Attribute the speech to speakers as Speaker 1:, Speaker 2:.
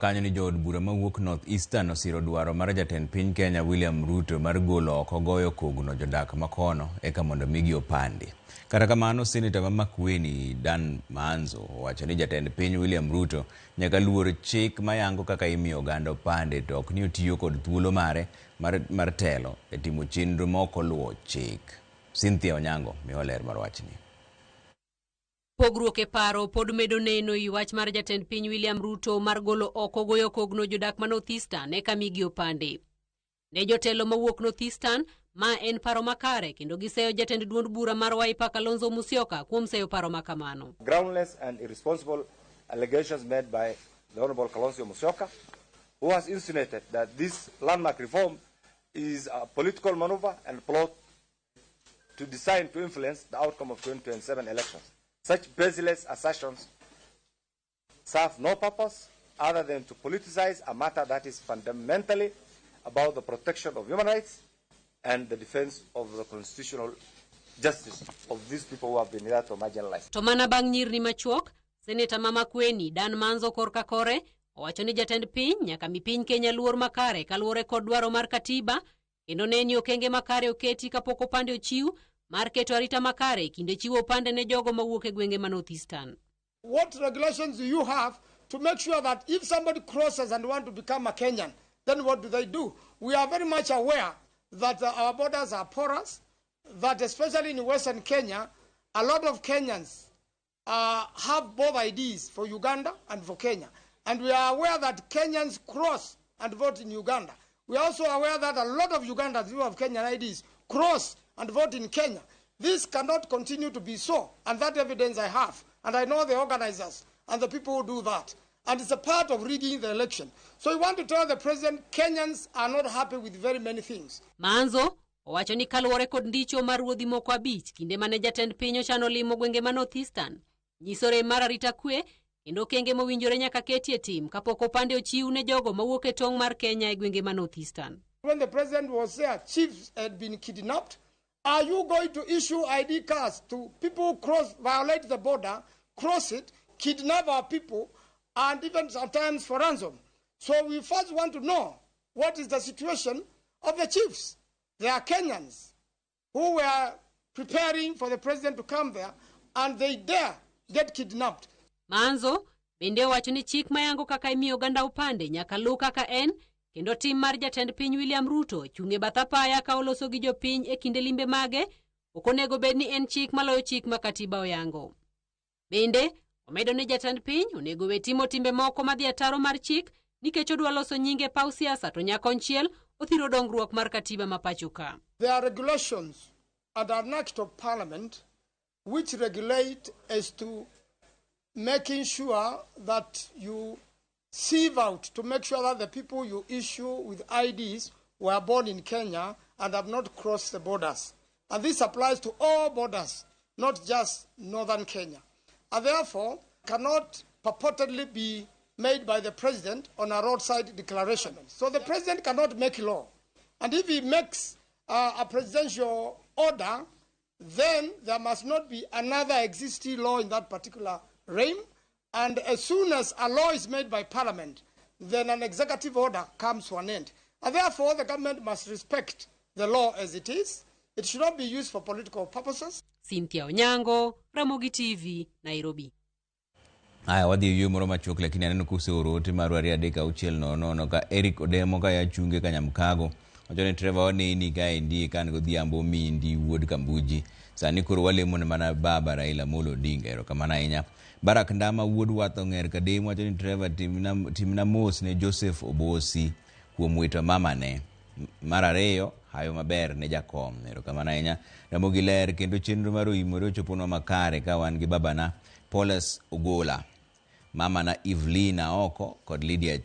Speaker 1: Kanyo ni jood bura mawuok North Eastern osiro dwaro mar jatend piny Kenya William Ruto mar golo oko goyo kogno jodak makono eka mondo migi opande. Kata kamano, seneta ma Makueni Dan Maanzo owacho ni jatend piny William Ruto nyaka luor chik mayango kaka imiyo oganda opande to ok ni otiyo kod thuolo mare mar telo e timo chenro ma ok oluwo chik. Cynthia Onyango miwa ler mar wachni.
Speaker 2: Pogruok e paro pod medo neno i wach mar jatend piny William Ruto mar golo oko goyo kogno jodak ma North Eastern eka migi opande. Ne jotelo mawuok North Eastern, ma en paro makare kendo giseyo jatend duond bura mar Wiper Kalonzo Musyoka kuom seyo paro makamano.
Speaker 3: Groundless and irresponsible allegations made by the Honorable Kalonzo Musyoka, who has insinuated that this landmark reform is a political maneuver and plot to design to influence the outcome of 2027 elections. Such baseless assertions serve no purpose other than to politicize a matter that is fundamentally about the protection of human rights and the defense of the constitutional justice of these people who have been hitherto marginalized.
Speaker 2: To mana bang' nyirni machuok, seneta ma Makueni Dan Maanzo korka kore owacho ni jatend piny nyaka mi piny Kenya luor makare kaluwore kod dwaro mar katiba kendo ne ni okenge makare oketi kapok opande ochiw mar keto arita makare e kinde chiwo opande ne jogo mawuok e gwenge ma North Eastern.
Speaker 4: What regulations do you have to make sure that if somebody crosses and want to become a Kenyan, then what do they do? We are very much aware that our borders are porous, that especially in Western Kenya, a lot of Kenyans have both IDs for Uganda and for Kenya. And we are aware that Kenyans cross and vote in Uganda. We are also aware that a lot of Ugandans who have Kenyan IDs cross and vote in Kenya. This cannot continue to be so, and that evidence I have. And I know the organizers and the people who do that. And it's a part of rigging the election. So we want to tell the president Kenyans are not happy with very many things.
Speaker 2: Maanzo owacho ni kaluwore kod ndicho mar ruodhi moko abich kinde mane jatend piny ochano limo gwenge ma North Eastern nyiso rem mar arita kwe kendo okenge mowinjore nyaka ketie tim kapok opande ochiw ne jogo mawuok e tong' mar Kenya e gwenge ma North Eastern.
Speaker 4: When the president was there, chiefs had been kidnapped. Are you going to issue ID cards to people who cross, violate the border, cross it, kidnap our people, and even sometimes for ransom? So we first want to know what is the situation of the chiefs. They are Kenyans who were preparing for the president to come there, and they dare get kidnapped.
Speaker 2: Maanzo bende owacho ni chik mayango kaka imiyo oganda opande nyaka luw kaka en kendo tim mar jatend piny William Ruto chung' e bath apaya ka oloso gi jopiny e kinde limbe mage ok onego bed ni en chik maloyo chik ma katiba oyango. Bende omedo ni jatend piny onego we timo timbe moko madhi ataro mar chik nikech odwa loso nyinge e paw siasa to nyakonchiel othiro dongruok mar katiba ma pacho ka.
Speaker 4: There are regulations and an act of parliament which regulate as to making sure that you sieve out to make sure that the people you issue with IDs were born in Kenya and have not crossed the borders. And this applies to all borders, not just northern Kenya. And therefore cannot purportedly be made by the president on a roadside declaration. So the president cannot make law. And if he makes a presidential order, then there must not be another existing law in that particular realm. And as soon as a law is made by parliament, then an executive order comes to an end. And therefore, the government must respect the law as it is. It should not be used for political purposes.
Speaker 2: Cynthia Onyango, Ramogi TV, Nairobi.
Speaker 1: Aya, wadhi e yueyo moro machuok, lakini aneno kuseoro ote maru 2 3 6 0 0 ka Eric Odemo ka ya chunge ka Nyamkago wacho ni Trevor waneni kaendi kan godhiambo mindi wuod Kambuji sani koro walemo ne mana baba Raila Amolo Odinga. Erokamano ahinya. Barak Ndama wuod Wath Ong'er Kadem wacho ni Trevor, timna mos ne Joseph Obosi kuom wito mamane mar ariyo hayo maber ne jakom. Erokamano ahinya. Ramogi ler kendo chenro mar oimore ochoponwa makare ka wan gi babana Paulus Ogola, mamana Evelina Oko kod Lydia.